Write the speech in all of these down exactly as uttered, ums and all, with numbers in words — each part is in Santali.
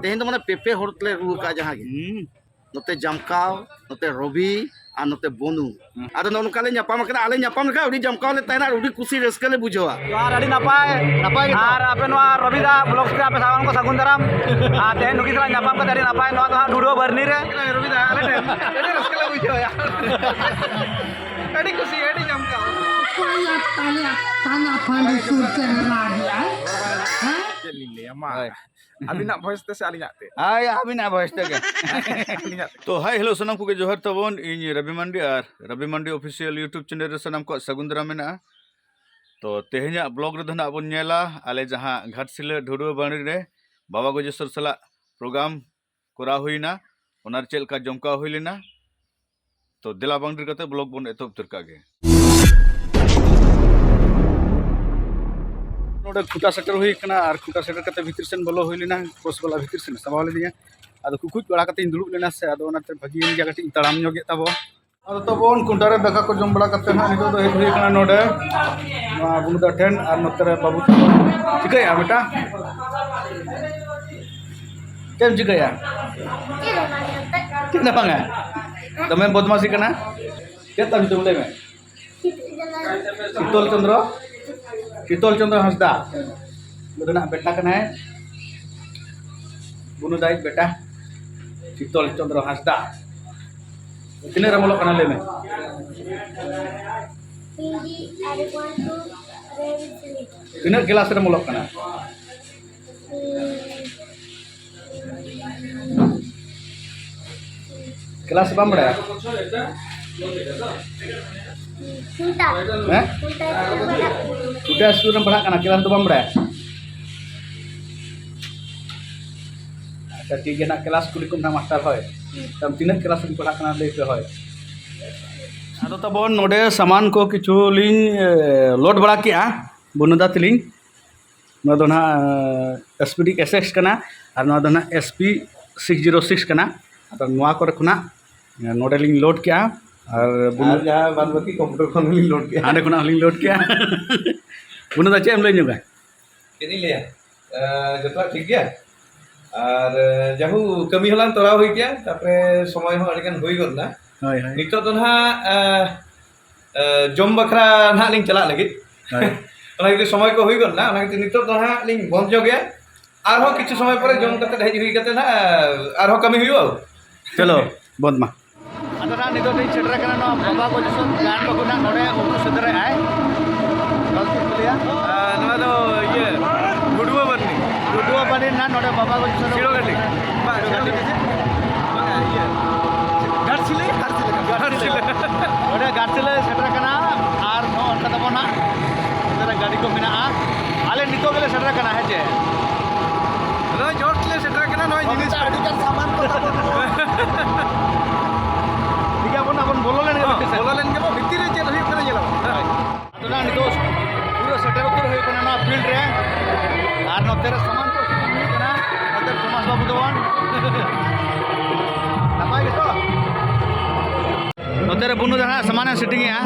ᱛᱮᱦᱮᱧ ᱫᱚ ᱢᱟᱱᱮ ᱯᱮ ᱯᱮ ᱦᱚᱲ ᱛᱮᱞᱮ ᱨᱩ ᱟᱠᱟᱫᱼᱟ ᱡᱟᱦᱟᱸ ᱜᱮ᱾ ᱦᱩᱸ᱾ ᱱᱚᱛᱮ ᱡᱟᱢᱠᱟᱣ, ᱱᱚᱛᱮ ᱨᱚᱵᱤ ᱟᱨ ᱱᱚᱛᱮ ᱵᱚᱱᱩ᱾ ᱦᱩᱸ᱾ ᱟᱫᱚ ᱱᱚᱜᱼᱚ ᱱᱚᱝᱠᱟ ᱞᱮ ᱧᱟᱯᱟᱢ ᱟᱠᱟᱱᱟ᱾ ᱟᱞᱮ ᱧᱟᱯᱟᱢ ᱞᱮᱠᱷᱟᱱ ᱟᱹᱰᱤ ᱡᱟᱢᱠᱟᱣ ᱞᱮ ᱛᱟᱦᱮᱱᱟ ᱟᱨ ᱟᱹᱰᱤ ᱠᱩᱥᱤ ᱨᱟᱹᱥᱠᱟᱹ ᱞᱮ ᱵᱩᱡᱷᱟᱹᱣᱟ᱾ ᱡᱚᱦᱟᱨ, ᱟᱹᱰᱤ ᱱᱟᱯᱟᱭ᱾ ᱱᱟᱯᱟᱭ ᱜᱮᱛᱚ? ᱟᱨ ᱟᱯᱮ ᱱᱚᱣᱟ ᱨᱚᱵᱤ ᱫᱟ vlogs ᱛᱮ ᱟᱯᱮ ᱥᱟᱱᱟᱢ ᱠᱚ ᱥᱟᱹᱜᱩᱱ ᱫᱟᱨᱟᱢ᱾ ᱟᱨ ᱛᱮᱦᱮᱧ ᱱᱩᱠᱤᱱ ᱥᱟᱞᱟᱜ ᱧᱟᱯᱟᱢ ᱠᱟᱛᱮ ᱟᱹᱰᱤ ᱱᱟᱯᱟᱭ᱾ ᱱᱚᱣᱟ ᱫᱚ ᱦᱟᱸᱜ ᱰᱷᱩᱰᱩᱣᱟᱹ ᱵᱟᱹᱨᱱᱤ ᱨᱮ᱾ ᱨᱚᱵᱤ ᱫᱟ, ᱟᱞᱮ ᱴᱷᱮᱱ ᱟᱹᱰᱤ ᱨᱟᱹᱥᱠᱟᱹ ᱞᱮ ᱵᱩᱡᱷᱟᱹᱣᱟ᱾ ᱟᱹᱰᱤ ᱠᱩᱥᱤ, ᱟᱹᱰᱤ ᱡᱟᱢᱠᱟᱣ᱾ ᱚᱠᱚᱭᱟᱜ ᱛᱟᱞᱮ ᱛᱟᱞᱟ ᱯᱷᱟᱹᱱᱰᱤ ᱥᱩᱨ ᱥᱮᱱ ᱮᱢᱟ ᱫᱮᱭᱟᱭ? ᱦᱮᱸ? ᱪᱮᱫ ᱞᱤᱧ ᱞᱟᱹᱭᱟ ᱢᱟ? ᱦᱳᱭ᱾ ᱟᱹᱵᱤᱱᱟᱜ voice ᱛᱮ ᱥᱮ ᱟᱹᱞᱤᱧᱟᱜ ᱛᱮ? ᱦᱳᱭ, ᱟᱹᱵᱤᱱᱟᱜ voice ᱛᱮᱜᱮ᱾ ᱟᱹᱞᱤᱧᱟᱜ ᱛᱮ᱾ ᱛᱚ, hi, hello, ᱥᱟᱱᱟᱢ ᱠᱚᱜᱮ ᱡᱚᱦᱟᱨ ᱛᱟᱵᱚᱱ᱾ ᱤᱧ ᱨᱚᱵᱤ ᱢᱟᱱᱰᱤ ᱟᱨ ᱨᱚᱵᱤ ᱢᱟᱱᱰᱤ official YouTube channel ᱨᱮ ᱥᱟᱱᱟᱢ ᱠᱚᱣᱟᱜ ᱥᱟᱹᱜᱩᱱ ᱫᱟᱨᱟᱢ ᱢᱮᱱᱟᱜᱼᱟ᱾ ᱛᱚ, ᱛᱮᱦᱮᱧᱟᱜ vlog ᱨᱮᱫᱚ ᱱᱟᱜ ᱵᱚᱱ ᱧᱮᱞᱟ ᱟᱞᱮ ᱡᱟᱦᱟᱸ ᱜᱷᱟᱴᱥᱤᱞᱟᱹ ᱰᱷᱩᱰᱩᱣᱟᱹ ᱵᱟᱹᱨᱱᱤ ᱨᱮ ᱵᱟᱵᱟ ᱜᱚᱡᱮᱥᱚᱨ ᱥᱟᱞᱟᱜ program ᱠᱚᱨᱟᱣ ᱦᱩᱭᱱᱟ, ᱚᱱᱟ ᱨᱮ ᱪᱮᱫ ᱞᱮᱠᱟ ᱡᱚᱢᱠᱟᱣ ᱦᱩᱭ ᱞᱮᱱᱟ᱾ ᱛᱚ, ᱫᱮᱞᱟ ᱵᱟᱝ ᱰᱮᱨ ᱠᱟᱛᱮ vlog ᱵᱚᱱ ᱮᱛᱚᱦᱚᱵ ᱩᱛᱟᱹᱨ ᱠᱟᱜ ᱜᱮ᱾ ᱱᱚᱰᱮ ᱠᱷᱩᱸᱴᱟ ᱥᱮᱴᱮᱨ ᱦᱩᱭ ᱠᱟᱱᱟ ᱟᱨ ᱠᱷᱩᱸᱴᱟ ᱥᱮᱴᱮᱨ ᱠᱟᱛᱮ ᱵᱷᱤᱛᱤᱨ ᱥᱮᱱ ᱵᱚᱞᱚ ᱦᱩᱭ ᱞᱮᱱᱟ, ᱯᱳᱥ ᱵᱟᱞᱟ ᱵᱷᱤᱛᱤᱨ ᱥᱮᱱ ᱥᱟᱢᱵᱟᱣ ᱞᱤᱫᱤᱧᱟ᱾ ᱟᱫᱚ ᱠᱩᱠᱩᱡ ᱵᱟᱲᱟ ᱠᱟᱛᱮᱧ ᱫᱩᱲᱩᱵ ᱞᱮᱱᱟ ᱥᱮ, ᱟᱫᱚ ᱚᱱᱟᱛᱮ ᱵᱷᱟᱹᱜᱤᱭᱮᱱ ᱜᱮᱭᱟ, ᱠᱟᱹᱴᱤᱡ ᱤᱧ ᱛᱟᱲᱟᱢ ᱧᱚᱜ ᱮᱫ ᱛᱟᱵᱚ᱾ ᱟᱫᱚ ᱛᱚᱵᱚᱱ ᱠᱷᱩᱸᱴᱟ ᱨᱮ ᱫᱟᱠᱟ ᱠᱚ ᱡᱚᱢ ᱵᱟᱲᱟ ᱠᱟᱛᱮ ᱦᱟᱸᱜ ᱱᱤᱛᱚᱜ ᱫᱚ ᱦᱮᱡ ᱦᱩᱭ ᱠᱟᱱᱟ ᱱᱚᱰᱮ, ᱱᱚᱣᱟ ᱵᱩᱱᱩᱫᱟ ᱴᱷᱮᱱ᱾ ᱟᱨ ᱱᱚᱛᱮ ᱨᱮ ᱵᱟᱹᱵᱩ ᱛᱟᱠᱚ ᱪᱤᱠᱟᱹᱭᱟ ᱵᱮᱴᱟ? ᱪᱮᱫ ᱮᱢ ᱪᱤᱠᱟᱹᱭᱟ? ᱪᱮᱫ ᱦᱚᱸ ᱵᱟᱝᱟ᱾ ᱫᱚᱢᱮ ᱵᱚᱫᱢᱟᱥᱤ ᱠᱟᱱᱟ᱾ ᱪᱮᱫ ᱛᱟᱢ ᱧᱩᱛᱩᱢ ᱞᱟᱹᱭ ᱢᱮ? ᱥᱤᱛᱚᱞ ᱪᱚᱸᱫᱽᱨᱚ, ᱥᱤᱛᱚᱞ ᱪᱚᱸᱫᱽᱨᱚ ᱦᱟᱸᱥᱫᱟ᱾ ᱩᱱᱤ ᱫᱚ ᱱᱟᱜ ᱵᱮᱴᱟ ᱠᱟᱱᱟᱭ ᱵᱩᱱᱩᱫᱟ ᱟᱡ ᱵᱮᱴᱟ, ᱥᱤᱛᱚᱞ ᱪᱚᱸᱫᱽᱨᱚ ᱦᱟᱸᱥᱫᱟ᱾ ᱛᱤᱱᱟᱹᱜ ᱨᱮᱢ ᱚᱞᱚᱜ ᱠᱟᱱᱟ ᱞᱟᱹᱭ ᱢᱮ? ᱦᱤᱱᱫᱤ ᱟᱨ ᱩᱨᱫᱩ ᱨᱮ ᱛᱤᱱᱟᱹᱜ ᱠᱮᱞᱟᱥ ᱨᱮᱢ ᱚᱞᱚᱜ ᱠᱟᱱᱟ? ᱠᱮᱞᱟᱥ ᱵᱟᱢ ᱵᱟᱲᱟᱭᱟ? ᱠᱷᱩᱱᱴᱟ᱾ ᱦᱮᱸ? ᱠᱷᱩᱱᱴᱟ ᱥᱠᱩᱞ ᱨᱮ ᱯᱟᱲᱦᱟᱜ ᱠᱟᱱᱟ᱾ ᱠᱷᱩᱱᱴᱟ ᱥᱠᱩᱞ ᱨᱮᱢ ᱯᱟᱲᱦᱟᱜ ᱠᱟᱱᱟ, ᱠᱮᱞᱟᱥ ᱫᱚ ᱵᱟᱢ ᱵᱟᱲᱟᱭᱟ? ᱟᱪᱪᱷᱟ, ᱴᱷᱤᱠ ᱜᱮᱭᱟ, ᱱᱟᱜ ᱠᱮᱞᱟᱥ ᱠᱩᱞᱤ ᱠᱚᱢ ᱱᱟᱜ ᱢᱟᱥᱴᱟᱨ, ᱦᱳᱭ᱾ ᱛᱟᱢ ᱛᱤᱱᱟᱹᱜ ᱠᱮᱞᱟᱥ ᱨᱮᱢ ᱯᱟᱲᱦᱟᱜ ᱠᱟᱱᱟ ᱞᱟᱹᱭ ᱯᱮ, ᱦᱳᱭ᱾ ᱟᱫᱚ ᱛᱟᱵᱚᱱ ᱱᱚᱰᱮ ᱥᱟᱢᱟᱱ ᱠᱚ ᱠᱤᱪᱷᱩ ᱞᱤᱧ, ᱮ, ᱞᱳᱰ ᱵᱟᱲᱟ ᱠᱮᱜᱼᱟ ᱵᱩᱱᱩᱫᱟ ᱛᱮᱞᱤᱧ᱾ ᱱᱚᱣᱟ ᱫᱚ ᱱᱟᱦᱟᱜ, S P D S X ᱠᱟᱱᱟ ᱟᱨ ᱱᱚᱣᱟ ᱫᱚ ᱱᱟᱦᱟᱜ S P six zero six ᱠᱟᱱᱟ᱾ ᱟᱫᱚ ᱱᱚᱣᱟ ᱠᱚᱨᱮ ᱠᱷᱚᱱᱟᱜ, ᱮ, ᱱᱚᱰᱮ ᱞᱤᱧ ᱞᱳᱰ ᱠᱮᱜᱼᱟ᱾ ᱟᱨ ᱵᱩᱱᱩ- ᱟᱨ ᱡᱟᱦᱟᱸ ᱵᱟᱫ ᱵᱟᱹᱠᱤ ᱠᱚᱢᱯᱤᱭᱩᱴᱟᱨ ᱠᱷᱚᱱ ᱞᱤᱧ ᱞᱳᱰ ᱠᱮᱜᱼᱟ᱾ ᱦᱟᱸᱰᱮ ᱠᱷᱚᱱᱟᱜ ᱦᱚᱸᱞᱤᱧ ᱞᱳᱰ ᱠᱮᱜᱼᱟ᱾ ᱵᱩᱱᱩ ᱫᱟ, ᱪᱮᱫ ᱮᱢ ᱞᱟᱹᱭ ᱧᱚᱜᱟ? ᱪᱮᱫ ᱤᱧ ᱞᱟᱹᱭᱟ? ᱮ, ᱡᱚᱛᱚᱣᱟᱜ ᱴᱷᱤᱠ ᱜᱮᱭᱟ? ᱟᱨ ᱡᱟᱦᱩ ᱠᱟᱹᱢᱤ ᱦᱚᱸᱞᱟᱝ ᱛᱚᱨᱟᱣ ᱦᱩᱭ ᱠᱮᱜᱼᱟ, ᱛᱟᱨᱯᱚᱨᱮ ᱥᱚᱢᱚᱭ ᱦᱚᱸ ᱟᱹᱰᱤ ᱜᱟᱱ ᱦᱩᱭ ᱜᱚᱫ ᱮᱱᱟ᱾ ᱦᱳᱭ, ᱦᱳᱭ᱾ ᱱᱤᱛᱚᱜ ᱫᱚ ᱱᱟᱦᱟᱜ ᱡᱚᱢ ᱵᱟᱠᱷᱨᱟ ᱱᱟᱦᱟᱜ ᱞᱤᱧ ᱪᱟᱞᱟᱜ ᱞᱟᱹᱜᱤᱫ᱾ ᱦᱳᱭ᱾ ᱚᱱᱟ ᱠᱷᱟᱹᱛᱤᱨ ᱥᱚᱢᱚᱭ ᱠᱚ ᱦᱩᱭ ᱜᱚᱫ ᱮᱱᱟ, ᱚᱱᱟ ᱠᱷᱟᱹᱛᱤᱨ ᱱᱤᱛᱚᱜ ᱫᱚ ᱱᱟᱦᱟᱜ ᱞᱤᱧ ᱵᱚᱱᱫ ᱧᱚᱜ ᱜᱮᱭᱟ᱾ ᱟᱨᱦᱚᱸ ᱠᱤᱪᱷᱩ ᱥᱚᱢᱚᱭ ᱯᱚᱨᱮ ᱡᱚᱢ ᱠᱟᱛᱮ ᱦᱮᱡ ᱦᱩᱭ ᱠᱟᱛᱮ ᱱᱟᱦᱟᱜ ᱟᱨᱦᱚᱸ ᱠᱟᱹᱢᱤ ᱦᱩᱭᱩᱜᱼᱟ᱾ ᱪᱚᱞᱚ, ᱵᱚᱱᱫ ᱢᱟ᱾ ᱟᱫᱚ ᱱᱟᱦᱟᱜ ᱱᱤᱛᱚᱜ ᱫᱚᱧ ᱥᱮᱴᱮᱨ ᱟᱠᱟᱱᱟ ᱱᱚᱣᱟ ᱵᱟᱵᱟ ᱜᱚᱡᱮᱥᱚᱨ ᱜᱟᱲ ᱵᱟᱹᱵᱩ ᱱᱟᱦᱟᱜ ᱱᱚᱰᱮ ᱩᱫᱩᱜ ᱥᱮᱴᱮᱨᱮᱜᱼᱟᱭ᱾ ᱜᱟᱹᱞᱛᱤ ᱠᱚ ᱞᱟᱹᱭᱟ᱾ ᱟᱨ ᱱᱚᱣᱟ ᱫᱚ ᱤᱭᱟᱹ, ᱜᱩᱰᱩᱣᱟᱹ ᱵᱟᱹᱨᱱᱤ᱾ ᱜᱩᱰᱩᱣᱟᱹ ᱵᱟᱹᱨᱱᱤ ᱱᱟᱦᱟᱜ ᱱᱚᱰᱮ ᱵᱟᱵᱟ ᱜᱚᱡᱮᱥᱚᱨ ᱥᱤᱲᱚ ᱜᱷᱟᱹᱴᱤ᱾ ᱵᱟᱝ, ᱥᱤᱲᱚ ᱜᱷᱟᱹᱴᱤ᱾ ᱵᱟᱝᱟ, ᱤᱭᱟᱹ, ᱜᱷᱟᱴᱥᱤᱞᱟᱹ? ᱜᱷᱟᱴᱥᱤᱞᱟᱹ᱾ ᱜᱷᱟᱴᱥᱤᱞᱟᱹ᱾ ᱱᱚᱰᱮ ᱜᱷᱟᱴᱥᱤᱞᱟᱹ ᱥᱮᱴᱮᱨ ᱟᱠᱟᱱᱟ ᱟᱨ ᱱᱚᱜᱼᱚ ᱱᱚᱝᱠᱟ ᱛᱟᱵᱚᱱ ᱱᱟᱦᱟᱜ ᱱᱚᱛᱮ ᱨᱮ ᱜᱟᱹᱰᱤ ᱠᱚ ᱢᱮᱱᱟᱜᱼᱟ᱾ ᱟᱞᱮ ᱱᱤᱛᱚᱜ ᱜᱮᱞᱮ ᱥᱮᱴᱮᱨ ᱟᱠᱟᱱᱟ, ᱦᱮᱸ ᱪᱮ? ᱱᱚᱜᱼᱚᱭ ᱡᱚᱥᱴ ᱞᱮ ᱥᱮᱴᱮᱨ ᱟᱠᱟᱱᱟ, ᱱᱚᱜᱼᱚᱭ ᱡᱤᱱᱤᱥ ᱟᱹᱰᱤ ᱜᱟᱱ ᱥᱟᱢᱟᱱ ᱠᱚ ᱛᱟᱵᱚᱱ᱾ ᱴᱷᱤᱠ ᱜᱮᱭᱟ, ᱵᱚᱱ ᱟᱵᱚᱱ ᱵᱚᱞᱚ ᱞᱮᱱ ᱜᱮ ᱦᱚᱸ, ᱵᱷᱤᱛᱤᱨ ᱥᱮᱫ᱾ ᱵᱚᱞᱚ ᱞᱮᱱ ᱜᱮᱵᱚ, ᱵᱷᱤᱛᱤᱨ ᱨᱮ ᱪᱮᱫ ᱦᱩᱭᱩᱜ ᱠᱟᱱᱟ ᱧᱮᱞᱟᱵᱚᱱ᱾ ᱦᱳᱭ᱾ ᱟᱫᱚ ᱱᱟᱜ ᱱᱤᱛᱚᱜ ᱯᱩᱨᱟᱹ ᱥᱮᱴᱮᱨ ᱩᱛᱟᱹᱨ ᱦᱩᱭ ᱠᱟᱱᱟ ᱱᱚᱣᱟ ᱯᱷᱤᱞᱰ ᱨᱮ᱾ ᱟᱨ ᱱᱚᱛᱮ ᱨᱮ ᱥᱟᱢᱟᱱ ᱠᱚ ᱦᱩᱭᱩᱜ ᱠᱟᱱᱟ, ᱱᱚᱛᱮ ᱛᱷᱚᱢᱟᱥ ᱵᱟᱹᱵᱩ ᱛᱟᱵᱚᱱ᱾ ᱱᱟᱯᱟᱭ ᱜᱮᱛᱚ? ᱱᱚᱛᱮ ᱨᱮ ᱵᱩᱱᱩ ᱫᱚ ᱦᱟᱸᱜ ᱥᱟᱢᱟᱱᱮ ᱥᱮᱴᱤᱝ ᱮᱜᱼᱟ᱾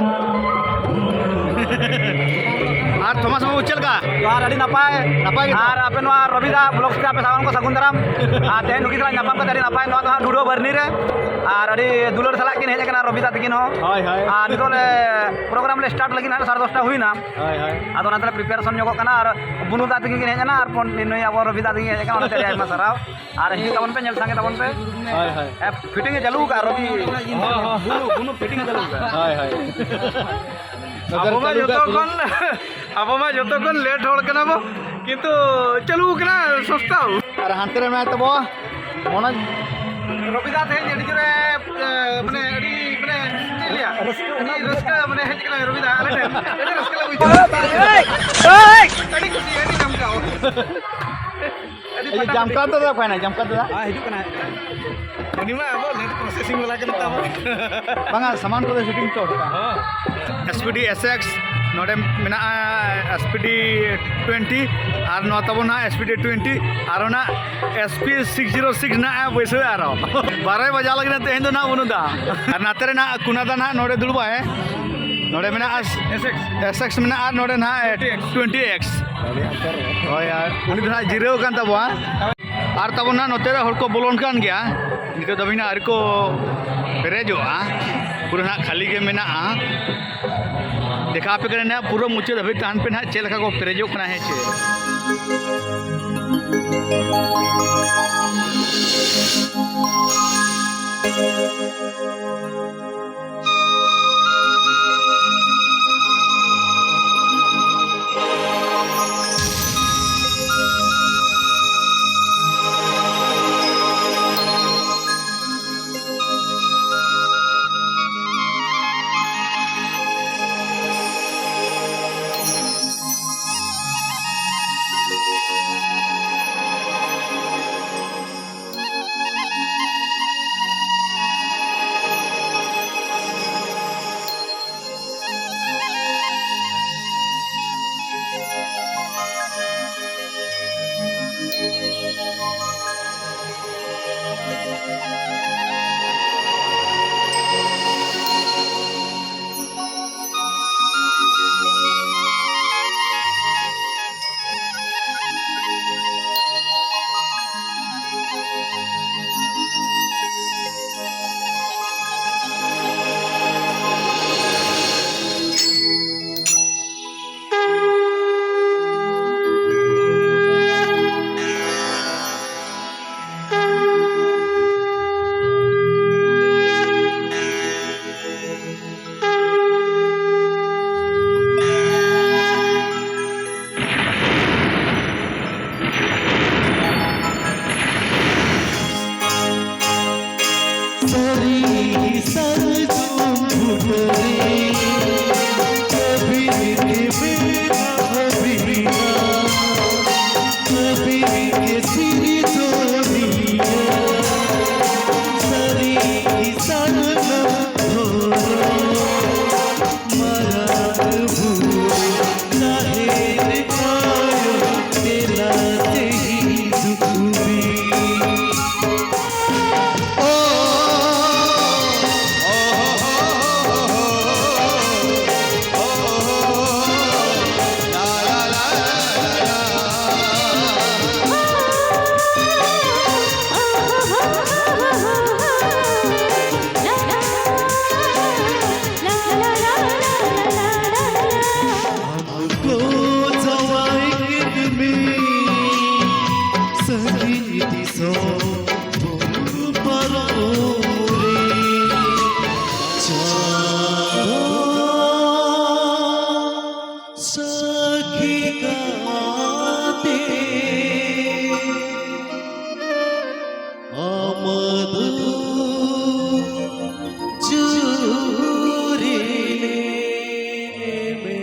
ᱟᱨ ᱛᱷᱚᱢᱟᱥ ᱵᱟᱹᱵᱩ, ᱪᱮᱫ ᱞᱮᱠᱟ? ᱡᱚᱦᱟᱨ, ᱟᱹᱰᱤ ᱱᱟᱯᱟᱭ᱾ ᱱᱟᱯᱟᱭ ᱜᱮᱛᱚ? ᱟᱨ ᱟᱯᱮ ᱱᱚᱣᱟ ᱨᱚᱵᱤᱫᱟ ᱵᱞᱚᱜᱥ ᱛᱮ ᱟᱯᱮ ᱥᱟᱱᱟᱢ ᱠᱚ ᱥᱟᱹᱜᱩᱱ ᱫᱟᱨᱟᱢ᱾ ᱟᱨ ᱛᱮᱦᱮᱧ ᱱᱩᱠᱤᱱ ᱥᱟᱞᱟᱜ ᱧᱟᱯᱟᱢ ᱠᱟᱛᱮ ᱟᱹᱰᱤ ᱱᱟᱯᱟᱭ᱾ ᱱᱚᱣᱟ ᱫᱚ ᱦᱟᱸᱜ ᱰᱷᱩᱰᱩᱣᱟᱹ ᱵᱟᱹᱨᱱᱤ ᱨᱮ᱾ ᱟᱨ ᱟᱹᱰᱤ ᱫᱩᱞᱟᱹᱲ ᱥᱟᱞᱟᱜ ᱠᱤᱱ ᱦᱮᱡ ᱟᱠᱟᱱᱟ ᱨᱚᱵᱤᱫᱟ ᱛᱟᱹᱠᱤᱱ ᱦᱚᱸ᱾ ᱦᱳᱭ, ᱦᱳᱭ᱾ ᱟᱨ ᱱᱤᱛᱚᱜ ᱞᱮ ᱯᱨᱳᱜᱨᱟᱢ ᱞᱮ ᱥᱴᱟᱨᱴ ᱞᱟᱹᱜᱤᱫ ᱦᱟᱸᱜ, ᱥᱟᱲᱮ ᱫᱚᱥᱴᱟ ᱦᱩᱭᱱᱟ᱾ ᱦᱳᱭ, ᱦᱳᱭ᱾ ᱟᱫᱚ ᱚᱱᱟᱛᱮ ᱞᱮ ᱯᱨᱤᱯᱟᱨᱮᱥᱚᱱ ᱧᱚᱜᱚᱜ ᱠᱟᱱᱟ᱾ ᱟᱨ ᱵᱩᱱᱩ ᱫᱟ ᱛᱟᱹᱠᱤᱱ ᱠᱤᱱ ᱦᱮᱡ ᱮᱱᱟ, ᱟᱨ ᱯᱚᱱ-, ᱱᱩᱭ ᱟᱵᱚ ᱨᱚᱵᱤ ᱫᱟ ᱛᱟᱹᱠᱤᱱ ᱦᱮᱡ ᱟᱠᱟᱱᱟ, ᱚᱱᱟᱛᱮ ᱟᱹᱰᱤ ᱟᱭᱢᱟ ᱥᱟᱨᱦᱟᱣ᱾ ᱟᱨ ᱦᱤᱡᱩᱜ ᱛᱟᱵᱚᱱ ᱯᱮ, ᱧᱮᱞ ᱥᱟᱸᱜᱮ ᱛᱟᱵᱚᱱ ᱯᱮ᱾ ᱦᱳᱭ, ᱦᱳᱭ᱾ ᱦᱮᱸ, ᱯᱷᱤᱴᱤᱝ ᱮ ᱪᱟᱹᱞᱩ ᱟᱠᱟᱫᱼᱟ ᱨᱚᱵᱤ᱾ ᱦᱚᱸ, ᱦᱚᱸ, ᱵᱩᱱᱩ, ᱵᱩᱱᱩ ᱯᱷᱤᱴᱤᱝ ᱮ ᱪᱟᱹᱞᱩ ᱟᱠᱟᱫᱼᱟ᱾ ᱦᱳᱭ, ᱦᱳᱭ᱾ ᱟᱵᱚ ᱢᱟ ᱡᱚᱛᱚ ᱠᱷᱚᱱ, ᱟᱵᱚ ᱢᱟ ᱡᱚᱛᱚ ᱠᱷᱚᱱ ᱞᱮᱴ ᱦᱚᱲ ᱠᱟᱱᱟ ᱵᱚ, ᱠᱤᱱᱛᱩ ᱪᱟᱹᱞᱩ ᱟᱠᱟᱱᱟ ᱥᱚᱥᱛᱟ᱾ ᱟᱨ ᱦᱟᱱᱛᱮ ᱨᱮ ᱢᱮᱱᱟᱭ ᱛᱟᱵᱚ ᱢᱚᱱᱳᱡᱽ᱾ ᱨᱚᱵᱤ ᱫᱟ ᱛᱮᱦᱮᱧ ᱟᱹᱰᱤ ᱡᱳᱨᱮ, ᱮ, ᱢᱟᱱᱮ ᱟᱹᱰᱤ, ᱢᱟᱱᱮ ᱪᱮᱫ ᱤᱧ ᱞᱟᱹᱭᱟ? ᱨᱟᱹᱥᱠᱟᱹ᱾ ᱟᱹᱰᱤ ᱨᱟᱹᱥᱠᱟᱹ, ᱢᱟᱱᱮ ᱦᱮᱡ ᱠᱟᱱᱟᱭ ᱨᱚᱵᱤ ᱫᱟ ᱟᱞᱮ ᱴᱷᱮᱱ᱾ ᱟᱹᱰᱤ ᱨᱟᱹᱥᱠᱟᱹ ᱞᱮ ᱵᱩᱡᱷᱟᱹᱣ ᱫᱟ᱾ ᱟᱹᱰᱤ ᱠᱩᱥᱤ, ᱟᱹᱰᱤ ᱡᱚᱢᱠᱟᱣ᱾ ᱟᱹᱰᱤ ᱮᱭ, ᱯᱷᱟᱴᱟᱯᱷᱤᱴᱤ᱾ ᱡᱟᱢᱠᱟᱱᱛᱚ ᱫᱟ ᱚᱠᱟᱭᱱᱟ? ᱡᱟᱢᱠᱟᱱᱛᱚ ᱫᱟ? ᱦᱮᱸ, ᱦᱤᱡᱩᱜ ᱠᱟᱱᱟᱭ᱾ ᱩᱱᱤ ᱢᱟ ᱟᱵᱚ ᱞᱮᱴ ᱯᱨᱚᱥᱮᱥᱤᱝ ᱵᱟᱞᱟ ᱠᱟᱱ ᱛᱟᱵᱚᱱ᱾ ᱵᱟᱝᱟ, ᱥᱟᱢᱟᱱ ᱠᱚᱫᱚ ᱥᱮᱴᱤᱝ ᱦᱚᱴᱚ ᱠᱟᱜᱼᱟ᱾ ᱦᱚᱸ᱾ S P D S X, ᱱᱚᱰᱮ ᱢᱮᱱᱟᱜᱼᱟ ᱮᱥ ᱯᱤ ᱰᱤ ᱴᱩᱭᱮᱱᱴᱤ, ᱟᱨ ᱱᱚᱣᱟ ᱛᱟᱵᱚᱱ ᱱᱟᱦᱟᱜ ᱮᱥ ᱯᱤ ᱰᱤ ᱴᱩᱭᱮᱱᱴᱤ, ᱟᱨ ᱚᱱᱟ S P six zero six ᱱᱟᱦᱟᱜ ᱵᱟᱹᱭᱥᱟᱹᱣ ᱟᱨᱚ᱾ ᱵᱟᱨᱚᱭ ᱵᱟᱡᱟᱣ ᱞᱟᱹᱜᱤᱫ ᱛᱮᱦᱮᱧ ᱫᱚ ᱱᱟᱦᱟᱜ ᱵᱟᱹᱱᱩᱜ ᱫᱟ᱾ ᱟᱨ ᱱᱟᱛᱮ ᱨᱮ ᱱᱟᱦᱟᱜ ᱠᱩᱱᱟ ᱫᱟ ᱱᱟᱦᱟᱜ ᱱᱚᱰᱮ ᱫᱩᱲᱩᱵᱟᱭ᱾ ᱱᱚᱰᱮ ᱢᱮᱱᱟᱜᱼᱟ ᱮᱥ ᱮᱠᱥ᱾ ᱮᱥ ᱮᱠᱥ ᱢᱮᱱᱟᱜᱼᱟ, ᱟᱨ ᱱᱚᱰᱮ ᱱᱟᱦᱟᱜ ᱴᱩᱭᱮᱱᱴᱤ ᱮᱠᱥ᱾ ᱦᱳᱭ, ᱟᱨ ᱩᱱᱤ ᱫᱚ ᱱᱟᱦᱟᱜ ᱡᱤᱨᱟᱹᱣ ᱟᱠᱟᱱ ᱛᱟᱵᱚᱣᱟ᱾ ᱟᱨ ᱛᱟᱵᱚᱱ ᱱᱟᱜ ᱱᱚᱛᱮ ᱨᱮ ᱦᱚᱲ ᱠᱚ ᱵᱚᱞᱚᱱ ᱠᱟᱱ ᱜᱮᱭᱟ, ᱱᱤᱛᱚᱜ ᱫᱷᱟᱹᱵᱤᱡ ᱱᱟᱜ ᱟᱹᱣᱨᱤ ᱠᱚ ᱯᱮᱨᱮᱡᱚᱜᱼᱟ, ᱯᱩᱨᱟᱹ ᱱᱟᱜ ᱠᱷᱟᱹᱞᱤ ᱜᱮ ᱢᱮᱱᱟᱜᱼᱟ᱾ ᱫᱮᱠᱷᱟᱣ ᱟᱯᱮ ᱠᱟᱱᱟ ᱱᱟᱜ, ᱯᱩᱨᱟᱹ ᱢᱩᱪᱟᱹᱫ ᱫᱷᱟᱹᱵᱤᱡ ᱛᱟᱦᱮᱱ ᱯᱮ ᱱᱟᱜ, ᱪᱮᱫ ᱞᱮᱠᱟ ᱠᱚ ᱯᱮᱨᱮᱡᱚᱜ ᱠᱟᱱᱟ, ᱦᱮᱸ ᱪᱮ᱾ ᱢᱚᱫᱷᱩ ᱪᱩᱨᱤ ᱢᱮ᱾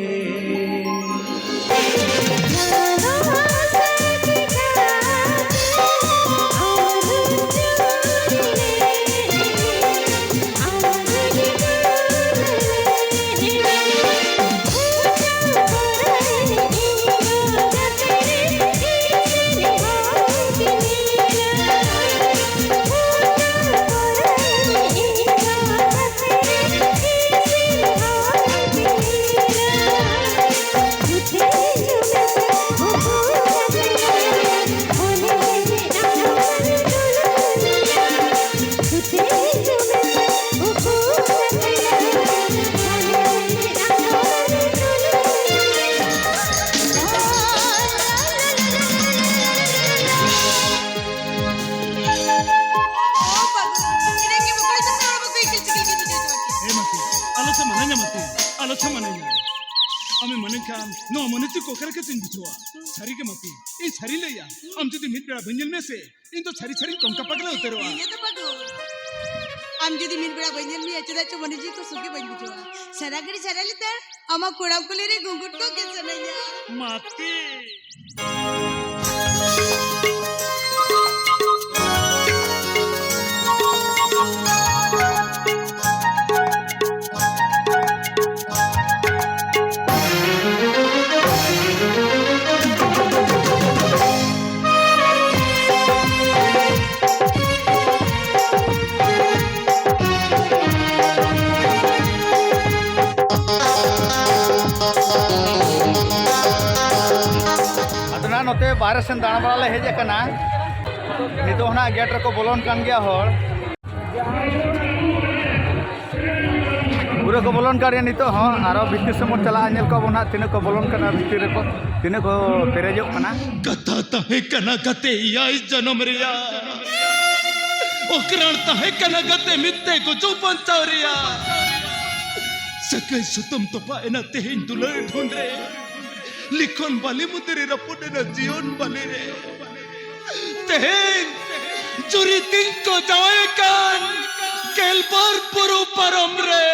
ᱦᱮᱸ ᱢᱟᱹᱛᱤ, ᱟᱞᱚ ᱥᱮ ᱢᱟᱱᱟᱧᱟ ᱢᱟᱹᱛᱤ, ᱟᱞᱚ ᱥᱮ ᱢᱟᱱᱟᱧᱟ᱾ ᱟᱢᱮ ᱢᱟᱱᱟᱧ ᱠᱷᱟᱱ ᱱᱚᱣᱟ ᱢᱚᱱᱮ ᱪᱮᱫ ᱠᱚ ᱚᱠᱟ ᱨᱮ ᱠᱟᱛᱮᱧ ᱵᱩᱡᱷᱟᱹᱣᱟ? ᱥᱟᱹᱨᱤ ᱜᱮ ᱢᱟᱹᱛᱤ, ᱤᱧ ᱥᱟᱹᱨᱤᱧ ᱞᱟᱹᱭᱟ, ᱟᱢ ᱡᱩᱫᱤ ᱢᱤᱫ ᱵᱮᱲᱟ ᱵᱟᱹᱧ ᱧᱮᱞ ᱢᱮᱭᱟ ᱥᱮ, ᱤᱧ ᱫᱚ ᱥᱟᱹᱨᱤ ᱥᱟᱹᱨᱤᱧ ᱠᱚᱝᱠᱟ ᱯᱟᱜᱽᱞᱟ ᱩᱛᱟᱹᱨᱚᱜᱼᱟ᱾ ᱤᱧ ᱫᱚ ᱵᱟᱹᱵᱩ, ᱟᱢ ᱡᱩᱫᱤ ᱢᱤᱫ ᱵᱮᱲᱟ ᱵᱟᱹᱧ ᱧᱮᱞ ᱢᱮᱭᱟ, ᱪᱮᱫᱟᱜ ᱪᱚ ᱢᱚᱱᱮ ᱡᱤᱣᱤ ᱠᱚ ᱥᱩᱠ ᱜᱮ ᱵᱟᱹᱧ ᱵᱩᱡᱷᱟᱹᱣᱟ᱾ ᱥᱟᱨᱟ ᱜᱷᱟᱹᱲᱤ ᱥᱟᱨᱟ ᱞᱮᱛᱟᱲ ᱟᱢᱟᱜ ᱠᱚᱲᱟᱢ ᱠᱩᱞᱦᱤ ᱨᱮ ᱜᱩᱸᱜᱩᱴ ᱠᱚᱜ ᱜᱮ ᱥᱟᱱᱟᱧᱟ᱾ ᱢᱟᱹᱛᱤ᱾ ᱟᱫᱚ ᱱᱟᱜ ᱱᱚᱛᱮ ᱵᱟᱦᱨᱮ ᱥᱮᱱ ᱫᱟᱬᱟ ᱵᱟᱲᱟ ᱞᱮ ᱦᱮᱡ ᱟᱠᱟᱱᱟ᱾ ᱱᱤᱛᱚᱜ ᱦᱚᱸ ᱱᱟᱜ ᱜᱮᱴ ᱨᱮᱠᱚ ᱵᱚᱞᱚᱱ ᱠᱟᱱ ᱜᱮᱭᱟ ᱦᱚᱲ᱾ ᱯᱩᱨᱟᱹ ᱠᱚ ᱵᱚᱞᱚᱱ ᱠᱟᱱ ᱜᱮᱭᱟ ᱱᱤᱛᱚᱜ ᱦᱚᱸ᱾ ᱟᱨᱚ ᱵᱷᱤᱛᱤᱨ ᱥᱮᱫ ᱵᱚᱱ ᱪᱟᱞᱟᱜᱼᱟ, ᱧᱮᱞ ᱠᱚᱣᱟ ᱵᱚᱱ ᱦᱟᱸᱜ ᱛᱤᱱᱟᱹᱜ ᱠᱚ ᱵᱚᱞᱚᱱ ᱠᱟᱱᱟ ᱵᱷᱤᱛᱤᱨ ᱨᱮᱠᱚ, ᱛᱤᱱᱟᱹᱜ ᱠᱚ ᱯᱮᱨᱮᱡᱚᱜ ᱠᱟᱱᱟ᱾ ᱠᱟᱛᱷᱟ ᱛᱟᱦᱮᱸ ᱠᱟᱱᱟ ᱜᱟᱛᱮ ᱮᱭᱟᱭ ᱡᱚᱱᱚᱢ ᱨᱮᱭᱟᱜ, ᱚᱠᱨᱟᱲ ᱛᱟᱦᱮᱸ ᱠᱟᱱᱟ ᱜᱟᱛᱮ ᱢᱤᱫ ᱛᱮ ᱜᱚᱡᱚᱜ ᱵᱟᱧᱪᱟᱣ ᱨᱮᱭᱟᱜ᱾ ᱥᱟᱹᱜᱟᱹᱭ ᱥᱩᱛᱟᱹᱢ ᱛᱚᱯᱟᱜ ᱮᱱᱟ ᱛᱮᱦᱮᱧ ᱫᱩᱞᱟᱹᱲ ᱰᱷᱚᱸᱰ ᱨᱮ, ᱞᱤᱠᱷᱚᱱ ᱵᱟᱞᱤ ᱢᱩᱫᱽ ᱨᱮ ᱨᱟᱹᱯᱩᱫ ᱮᱱᱟ ᱡᱤᱭᱚᱱ ᱵᱟᱞᱤ ᱨᱮ᱾ ᱛᱮᱦᱮᱧ ᱪᱩᱨᱤ ᱛᱤᱧ ᱠᱚ ᱡᱟᱶᱟᱭ ᱟᱠᱟᱱ ᱜᱮᱞᱵᱟᱨ ᱵᱩᱨᱩ ᱯᱟᱨᱚᱢ ᱨᱮ᱾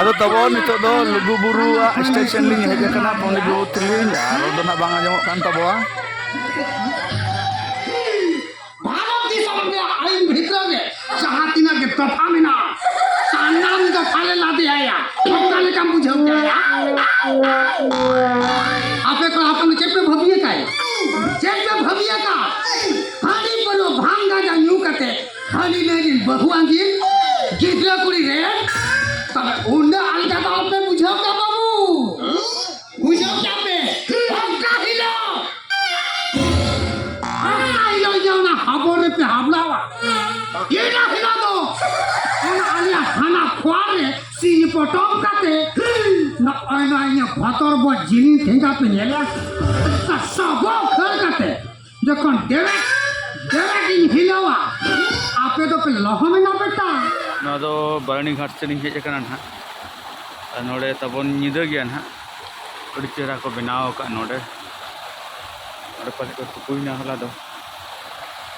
ᱟᱫᱚ ᱛᱟᱵᱚ ᱱᱤᱛᱚᱜ ᱫᱚ ᱞᱩᱜᱩ ᱵᱩᱨᱩᱣᱟᱜ ᱥᱴᱮᱡ ᱥᱮᱱ ᱞᱤᱧ ᱦᱮᱡ ᱟᱠᱟᱱᱟ, ᱯᱚᱱᱰᱤᱛ ᱵᱟᱵᱩ ᱛᱤᱞᱤᱧ, ᱟᱨ ᱨᱚᱲ ᱫᱚ ᱱᱟᱜ ᱵᱟᱝ ᱟᱸᱡᱚᱢᱚᱜ ᱠᱟᱱ ᱛᱟᱵᱚᱣᱟ᱾ ᱵᱷᱟᱨᱚᱛ ᱫᱤᱥᱚᱢ ᱨᱮᱭᱟᱜ ᱟᱹᱭᱤᱱ ᱵᱷᱤᱛᱨᱤ ᱨᱮ ᱡᱟᱦᱟᱸ ᱛᱤᱱᱟᱹᱜ ᱜᱮ ᱛᱚᱯᱷᱟ ᱢᱮᱱᱟᱜᱼᱟ, ᱥᱟᱱᱟᱢ ᱛᱚᱯᱷᱟ ᱞᱮ ᱞᱟᱫᱮᱭᱟᱭᱟ᱾ ᱚᱠᱟ ᱞᱮᱠᱟᱢ ᱵᱩᱡᱷᱟᱹᱣ ᱠᱮᱫᱟ? ᱟᱯᱮ ᱠᱚᱲᱟ ᱦᱚᱯᱚᱱ ᱪᱮᱫ ᱯᱮ ᱵᱷᱟᱹᱵᱤᱭᱟᱠᱟᱫ? ᱪᱮᱫ ᱯᱮ ᱵᱷᱟᱹᱵᱤᱭᱟᱠᱟᱫ? ᱦᱟᱺᱰᱤ ᱯᱟᱹᱣᱨᱟᱹ ᱵᱷᱟᱝ ᱜᱟᱸᱡᱟ ᱧᱩ ᱠᱟᱛᱮ ᱦᱟᱺᱰᱤ ᱱᱟᱹᱭ ᱨᱮᱱ ᱵᱟᱹᱦᱩ ᱟᱸᱜᱤᱨ, ᱜᱤᱫᱽᱨᱟᱹ ᱠᱩᱲᱤ ᱨᱮ, ᱛᱚᱵᱮ ᱩᱱᱟᱹᱜ ᱟᱞᱜᱟ ᱫᱚ ᱟᱞᱚᱯᱮ ᱵᱩᱡᱷᱟᱹᱣ ᱠᱮᱫᱟ ᱵᱟᱹᱵᱩ᱾ ᱵᱩᱡᱷᱟᱹᱣ ᱠᱮᱫᱟ ᱯᱮ? ᱚᱠᱟ ᱦᱤᱞᱳᱜ? ᱚᱠᱟ ᱦᱤᱞᱳᱜ ᱡᱮ ᱚᱱᱟ ᱦᱟᱵᱚᱲ ᱨᱮᱯᱮ ᱦᱟᱵᱲᱟᱣᱟ? ᱤᱱᱟᱹ ᱦᱤᱞᱳᱜ ᱫᱚ ᱚᱱᱟ ᱟᱞᱮᱭᱟᱜ ᱦᱟᱱᱟ ᱠᱷᱚᱣᱟ ᱨᱮ ᱥᱤᱧ ᱯᱚᱴᱚᱢ ᱠᱟᱛᱮ ᱱᱚᱜᱼᱚᱭ ᱱᱚᱣᱟ ᱤᱧᱟᱹᱜ ᱵᱚᱛᱚᱨ ᱵᱚ ᱡᱤᱞᱤᱧ ᱴᱷᱮᱸᱜᱟ ᱯᱮ ᱧᱮᱞᱟ? ᱥᱟᱵᱚᱜ ᱠᱷᱟᱹᱲ ᱠᱟᱛᱮ ᱡᱚᱠᱷᱚᱱ ᱰᱮᱨᱮᱠ ᱰᱮᱨᱮᱠ ᱤᱧ ᱦᱤᱞᱟᱹᱣᱟ, ᱟᱯᱮ ᱫᱚᱯᱮ ᱞᱚᱦᱚᱢᱮᱱᱟ ᱵᱮᱴᱟ᱾ ᱱᱚᱣᱟ ᱫᱚ ᱵᱟᱨᱟᱱᱤ ᱜᱷᱟᱴ ᱥᱮᱫ ᱤᱧ ᱦᱮᱡ ᱟᱠᱟᱱᱟ ᱱᱟᱦᱟᱜ᱾ ᱟᱨ ᱱᱚᱰᱮ ᱛᱟᱵᱚᱱ ᱧᱤᱫᱟᱹ ᱜᱮᱭᱟ ᱱᱟᱦᱟᱜ᱾ ᱟᱹᱰᱤ ᱪᱮᱦᱨᱟ ᱠᱚ ᱵᱮᱱᱟᱣ ᱟᱠᱟᱫ ᱱᱚᱰᱮ᱾ ᱱᱚᱰᱮ ᱯᱟᱞᱮᱫ ᱠᱚ ᱛᱩᱯᱩᱭᱮᱱᱟ ᱦᱚᱞᱟ ᱫᱚ᱾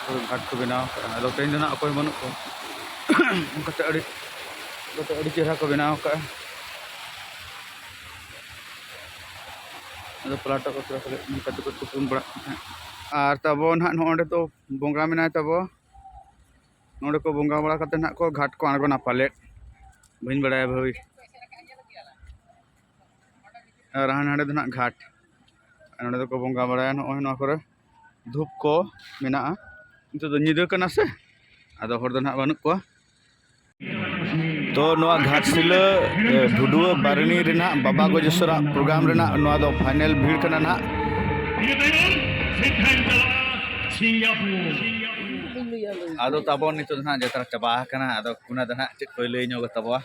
ᱯᱩᱨᱟᱹ ᱜᱷᱟᱴ ᱠᱚ ᱵᱮᱱᱟᱣ ᱟᱠᱟᱫᱼᱟ᱾ ᱟᱫᱚ ᱛᱮᱦᱮᱧ ᱫᱚ ᱱᱟᱦᱟᱜ ᱚᱠᱚᱭ ᱦᱚᱸ ᱵᱟᱹᱱᱩᱜ ᱠᱚᱣᱟ᱾ ᱚᱱᱠᱟᱛᱮ ᱟᱹᱰᱤ, ᱚᱱᱠᱟᱛᱮ ᱟᱹᱰᱤ ᱪᱮᱦᱨᱟ ᱠᱚ ᱵᱮᱱᱟᱣ ᱟᱠᱟᱫᱼᱟ᱾ ᱟᱫᱚ ᱯᱟᱞᱟᱴᱟ ᱠᱚ ᱛᱷᱚᱲᱟ ᱠᱚ ᱚᱱᱠᱟ ᱛᱮᱠᱚ ᱛᱩᱯᱩᱱ ᱵᱟᱲᱟᱜ ᱠᱟᱱᱟ᱾ ᱟᱨ ᱛᱟᱵᱚ ᱱᱟᱦᱟᱜ ᱱᱚᱜᱼᱚ ᱱᱚᱰᱮ ᱫᱚ ᱵᱚᱸᱜᱟ ᱢᱮᱱᱟᱭ ᱛᱟᱵᱚ᱾ ᱱᱚᱰᱮ ᱠᱚ ᱵᱚᱸᱜᱟ ᱵᱟᱲᱟ ᱠᱟᱛᱮ ᱱᱟᱦᱟᱜ ᱠᱚ ᱜᱷᱟᱴ ᱠᱚ ᱟᱬᱜᱚᱱᱟ ᱯᱟᱞᱮᱫ, ᱵᱟᱹᱧ ᱵᱟᱲᱟᱭᱟ ᱵᱷᱟᱹᱜᱤ᱾ ᱟᱨ ᱦᱟᱸᱰᱮ ᱱᱟᱦᱟᱜ ᱜᱷᱟᱴ, ᱟᱨ ᱱᱚᱰᱮ ᱫᱚᱠᱚ ᱵᱚᱸᱜᱟ ᱵᱟᱲᱟᱭᱟ ᱱᱚᱜᱼᱚᱭ ᱱᱚᱣᱟ ᱠᱚᱨᱮ᱾ ᱫᱷᱩᱯ ᱠᱚ ᱢᱮᱱᱟᱜᱼᱟ᱾ ᱱᱤᱛᱚᱜ ᱫᱚ ᱧᱤᱫᱟᱹ ᱠᱟᱱᱟ ᱥᱮ, ᱟᱫᱚ ᱦᱚᱲ ᱫᱚ ᱱᱟᱦᱟᱜ ᱵᱟᱹᱱᱩᱜ ᱠᱚᱣᱟ᱾ ᱛᱚ ᱱᱚᱣᱟ ᱜᱷᱟᱴᱥᱤᱞᱟᱹ, ᱮ, ᱰᱷᱩᱰᱩᱣᱟᱹ ᱵᱟᱨᱱᱤ ᱨᱮᱱᱟᱜ ᱵᱟᱵᱟ ᱜᱚᱡᱮᱥᱣᱚᱨᱟᱜ ᱯᱨᱳᱜᱨᱟᱢ ᱨᱮᱱᱟᱜ ᱱᱚᱣᱟ ᱫᱚ ᱯᱷᱟᱭᱱᱮᱞ ᱵᱷᱤᱲ ᱠᱟᱱᱟ ᱱᱟᱦᱟᱜ᱾ ᱟᱫᱚ ᱛᱟᱵᱚᱱ ᱱᱤᱛᱚᱜ ᱫᱚ ᱱᱟᱦᱟᱜ ᱡᱟᱛᱨᱟ ᱪᱟᱵᱟ ᱟᱠᱟᱱᱟ᱾ ᱟᱫᱚ ᱠᱩᱱᱟ ᱫᱚ ᱱᱟᱦᱟᱜ ᱪᱮᱫ ᱠᱚᱭ ᱞᱟᱹᱭ ᱧᱚᱜ ᱛᱟᱵᱚᱣᱟ?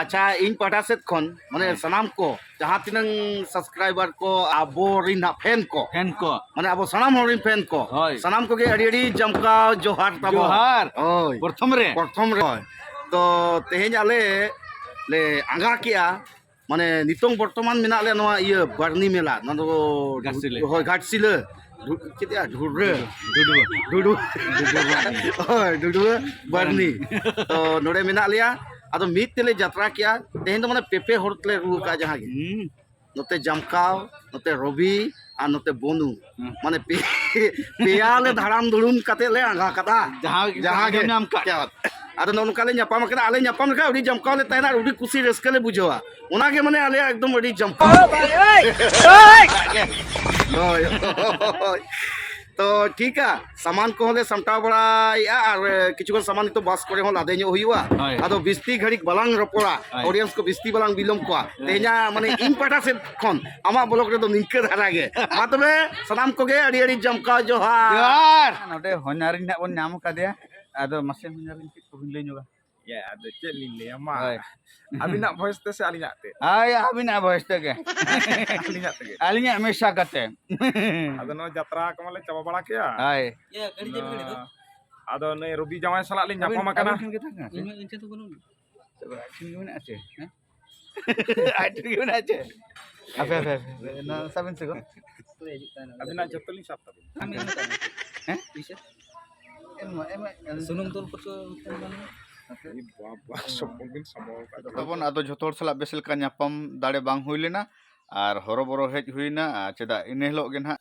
ᱟᱪᱪᱷᱟ, ᱤᱧ ᱯᱟᱦᱴᱟ ᱥᱮᱫ ᱠᱷᱚᱱ, ᱢᱟᱱᱮ, ᱦᱮᱸ᱾ ᱥᱟᱱᱟᱢ ᱠᱚ, ᱡᱟᱦᱟᱸ ᱛᱤᱱᱟᱹᱝ subscriber ᱠᱚ, ᱟᱵᱚᱨᱤᱱ ᱦᱟᱸᱜ fan ᱠᱚ, fan ᱠᱚ᱾ ᱢᱟᱱᱮ, ᱟᱵᱚ ᱥᱟᱱᱟᱢ ᱦᱚᱲ ᱨᱤᱱ fan ᱠᱚ, ᱦᱳᱭ᱾ ᱥᱟᱱᱟᱢ ᱠᱚᱜᱮ ᱟᱹᱰᱤ, ᱟᱹᱰᱤ ᱡᱚᱢᱠᱟᱣ ᱡᱚᱦᱟᱨ ᱛᱟᱵᱚ᱾ ᱡᱚᱦᱟᱨ᱾ ᱦᱳᱭ᱾ ᱯᱨᱚᱛᱷᱚᱢ ᱨᱮ᱾ ᱯᱨᱚᱛᱷᱚᱢ ᱨᱮ᱾ ᱛᱚ, ᱛᱮᱦᱮᱧ ᱟᱞᱮ ᱞᱮ ᱟᱸᱜᱟ ᱠᱮᱜᱼᱟ, ᱢᱟᱱᱮ, ᱱᱤᱛᱚᱝ ᱵᱚᱨᱛᱚᱢᱟᱱ ᱢᱮᱱᱟᱜ ᱞᱮᱭᱟ ᱱᱚᱣᱟ ᱤᱭᱟᱹ ᱵᱟᱨᱱᱤ ᱢᱮᱞᱟ, ᱱᱚᱣᱟ ᱫᱚ ᱜᱷᱟᱴᱥᱤᱞᱟᱹ᱾ ᱦᱳᱭ, ᱜᱷᱟᱴᱥᱤᱞᱟᱹ᱾ ᱰᱷᱩ-, ᱪᱮᱫ ᱭᱟ? ᱰᱷᱩᱰᱨᱟᱹ᱾ ᱰᱷᱩᱰᱩ᱾ ᱰᱷᱩᱰᱩ᱾ ᱰᱷᱩᱰᱩ ᱵᱟᱨᱱᱤ᱾ ᱦᱳᱭ, ᱰᱷᱩᱰᱩ ᱵᱟᱨᱱᱤ᱾ ᱵᱟᱨᱱᱤ᱾ ᱛᱚ, ᱱᱚᱰᱮ ᱢᱮᱱᱟᱜ ᱞᱮᱭᱟ᱾ ᱟᱫᱚ ᱢᱤᱫ ᱛᱮᱞᱮ ᱡᱟᱛᱨᱟ ᱠᱮᱜᱼᱟ᱾ ᱛᱮᱦᱮᱧ ᱫᱚ ᱢᱟᱱᱮ ᱯᱮ ᱯᱮ ᱦᱚᱲ ᱛᱮᱞᱮ ᱨᱩ ᱟᱠᱟᱫᱼᱟ ᱡᱟᱦᱟᱸ ᱜᱮ᱾ ᱦᱩᱸ᱾ ᱱᱚᱛᱮ ᱡᱟᱢᱠᱟᱣ, ᱱᱚᱛᱮ ᱨᱚᱵᱤ, ᱟᱨ ᱱᱚᱛᱮ ᱵᱚᱱᱩ᱾ ᱦᱩᱸ᱾ ᱢᱟᱱᱮ ᱯᱮ-, ᱯᱮᱭᱟ ᱞᱮ ᱫᱷᱟᱲᱟᱢ ᱫᱩᱲᱩᱢ ᱠᱟᱛᱮ ᱞᱮ ᱟᱸᱜᱟ ᱠᱟᱫᱟ᱾ ᱡᱟᱦᱟᱸ ᱜᱮ ᱡᱟᱦᱟᱸ ᱟᱸᱡᱚᱢ ᱜᱮ᱾ ᱧᱟᱢ ᱠᱟᱜ᱾ ᱟᱫᱚ ᱱᱚᱜᱼᱚ ᱱᱚᱝᱠᱟ ᱞᱮ ᱧᱟᱯᱟᱢ ᱠᱟᱱᱟ᱾ ᱟᱞᱮ ᱧᱟᱯᱟᱢ ᱞᱮᱠᱷᱟᱱ ᱟᱹᱰᱤ ᱡᱟᱢᱠᱟᱣ ᱞᱮ ᱛᱟᱦᱮᱱᱟ ᱟᱨ ᱟᱹᱰᱤ ᱠᱩᱥᱤ ᱨᱟᱹᱥᱠᱟᱹ ᱞᱮ ᱵᱩᱡᱷᱟᱹᱣᱟ᱾ ᱚᱱᱟᱜᱮ ᱢᱟᱱᱮ ᱟᱞᱮᱭᱟᱜ ᱮᱠᱫᱚᱢ ᱟᱹᱰᱤ ᱡᱟᱢᱠᱟᱣ᱾ ᱦᱳᱭ, ᱦᱳᱭ᱾ ᱛᱚ ᱴᱷᱤᱠᱟ, ᱥᱟᱢᱟᱱ ᱠᱚᱦᱚᱸ ᱞᱮ ᱥᱟᱢᱴᱟᱣ ᱵᱟᱲᱟᱭᱮᱜᱼᱟ ᱟᱨ, ᱮ, ᱠᱤᱪᱷᱩ ᱜᱟᱱ ᱥᱟᱢᱟᱱ ᱱᱤᱛᱚᱜ ᱵᱟᱥ ᱠᱚᱨᱮ ᱦᱚᱸ ᱞᱟᱫᱮ ᱧᱚᱜ ᱦᱩᱭᱩᱜᱼᱟ᱾ ᱦᱳᱭ᱾ ᱟᱫᱚ ᱵᱤᱥᱛᱤ ᱜᱷᱟᱹᱲᱤᱡ ᱵᱟᱞᱟᱝ ᱨᱚᱯᱚᱲᱟ, ᱦᱳᱭ᱾ Audience ᱠᱚ ᱵᱤᱥᱛᱤ ᱵᱟᱞᱟᱝ ᱵᱤᱞᱚᱢ ᱠᱚᱣᱟ᱾ ᱦᱳᱭ᱾ ᱛᱮᱦᱮᱧᱟᱜ ᱢᱟᱱᱮ ᱤᱧ ᱯᱟᱦᱴᱟ ᱥᱮᱫ ᱠᱷᱚᱱ ᱟᱢᱟᱜ vlog ᱨᱮᱫᱚ ᱱᱤᱝᱠᱟᱹ ᱫᱷᱟᱨᱟ ᱜᱮ᱾ ᱢᱟ ᱛᱚᱵᱮ ᱥᱟᱱᱟᱢ ᱠᱚᱜᱮ ᱟᱹᱰᱤ ᱟᱹᱰᱤ ᱡᱚᱢᱠᱟᱣ ᱡᱚᱦᱟᱨ᱾ ᱡᱚᱦᱟᱨ᱾ ᱱᱚᱰᱮ ᱦᱚᱧᱦᱟᱨᱤᱧ ᱱᱟᱜ ᱵᱚᱱ ᱧᱟᱢ ᱟᱠᱟᱫᱮᱭᱟ᱾ ᱟᱫᱚ ᱢᱟᱥᱮ ᱦᱚᱧᱦᱟᱨᱤᱧ ᱪᱮᱫ ᱠᱚᱵᱤᱱ ᱞᱟᱹᱭ ᱧᱚᱜᱟ? ᱟᱫᱚ ᱪᱮᱫ ᱞᱤᱧ ᱞᱟᱹᱭᱟ ᱢᱟ᱾ ᱦᱳᱭ᱾ ᱟᱹᱵᱤᱱᱟᱜ ᱵᱷᱚᱭᱮᱥ ᱛᱮ ᱥᱮ ᱟᱹᱞᱤᱧᱟᱜ ᱛᱮ? ᱦᱳᱭ, ᱟᱹᱵᱤᱱᱟᱜ ᱵᱷᱚᱭᱮᱥ ᱛᱮᱜᱮ᱾ ᱟᱹᱞᱤᱧᱟᱜ ᱛᱮᱜᱮ᱾ ᱟᱹᱞᱤᱧᱟᱜ ᱢᱮᱥᱟ ᱠᱟᱛᱮ᱾ ᱟᱫᱚ ᱱᱚᱣᱟ ᱡᱟᱛᱨᱟ ᱠᱚᱢᱟ ᱞᱮ ᱪᱟᱵᱟ ᱵᱟᱲᱟ ᱠᱮᱜᱼᱟ᱾ ᱦᱳᱭ᱾ ᱱᱚᱣᱟ ᱟᱫᱚ ᱱᱩᱭ ᱨᱩᱵᱤ ᱡᱟᱶᱟᱭ ᱥᱟᱞᱟᱜ ᱞᱤᱧ ᱧᱟᱯᱟᱢ ᱟᱹᱵᱤᱱ, ᱟᱠᱟᱱᱟ᱾ ᱟᱹᱵᱤᱱ ᱴᱷᱮᱱ ᱜᱮ ᱛᱟᱦᱮᱸ ᱠᱟᱱᱟ ᱥᱮ? ᱤᱧ ᱢᱟ ᱤᱧ ᱴᱷᱮᱱ ᱫᱚ ᱵᱟᱹᱱᱩᱜ᱾ ᱟᱡ ᱴᱷᱮᱱ ᱜᱮ ᱢᱮᱱᱟᱜᱼᱟ ᱪᱮ? ᱦᱟᱯᱮ, ᱦᱟᱯᱮ, ᱦᱟᱯᱮ, ᱱᱚᱣᱟ ᱥᱟᱵ ᱵᱤᱱ ᱥᱮ ᱜᱚ᱾ ᱟᱹᱵᱤᱱᱟᱜ ᱡᱚᱛᱚ ᱞᱤᱧ ᱥᱟᱵ ᱛᱟᱵᱤᱱᱟ᱾ ᱦᱮᱸ? ᱮᱢ ᱢᱟ, ᱮᱢ ᱢᱟ, ᱮᱢ ᱢᱟ᱾ ᱥᱩᱱᱩᱢ ᱫᱩᱞ ᱠᱚᱪᱚ ᱦᱚᱯᱚᱱ ᱜᱟᱱᱚᱜᱼᱟ᱾ ᱮ ᱵᱟᱵᱟ, ᱥᱚᱵ ᱵᱤᱱ ᱥᱟᱢᱵᱟᱣ ᱟᱠᱟᱫ᱾ ᱛᱟᱵᱚᱱ ᱟᱫᱚ ᱡᱷᱚᱛᱚ ᱦᱚᱲ ᱥᱟᱞᱟᱜ ᱵᱮᱥ ᱞᱮᱠᱟ ᱧᱟᱯᱟᱢ ᱫᱟᱲᱮ ᱵᱟᱝ ᱦᱩᱭ ᱞᱮᱱᱟ ᱟᱨ ᱦᱚᱨᱚᱵᱚᱨᱚ ᱦᱮᱡ ᱦᱩᱭᱱᱟ᱾ ᱟᱨ ᱪᱮᱫᱟᱜ ᱤᱱᱟᱹ ᱦᱤᱞᱳᱜ ᱜᱮ ᱱᱟᱦᱟᱜ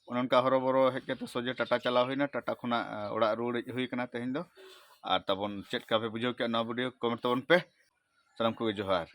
ᱚᱱᱮ ᱚᱱᱠᱟ ᱦᱚᱨᱚᱵᱚᱨᱚ ᱦᱮᱡ ᱠᱟᱛᱮ ᱥᱚᱡᱷᱮ ᱴᱟᱴᱟ ᱪᱟᱞᱟᱣ ᱦᱩᱭᱱᱟ᱾ ᱴᱟᱴᱟ ᱠᱷᱚᱱᱟᱜ ᱟᱸ, ᱚᱲᱟᱜ ᱨᱩᱣᱟᱹᱲ ᱦᱮᱡ ᱦᱩᱭ ᱠᱟᱱᱟ ᱛᱮᱦᱮᱧ ᱫᱚ᱾ ᱟᱨ ᱛᱟᱵᱚᱱ ᱪᱮᱫ ᱞᱮᱠᱟ ᱯᱮ ᱵᱩᱡᱷᱟᱹᱣ ᱠᱮᱫ ᱱᱚᱣᱟ ᱵᱷᱤᱰᱤᱭᱳ ᱠᱚᱢᱮᱱᱴ ᱛᱟᱵᱚᱱ ᱯᱮ᱾ ᱥᱟᱱᱟᱢ ᱠᱚᱜᱮ ᱡᱚᱦᱟᱨ᱾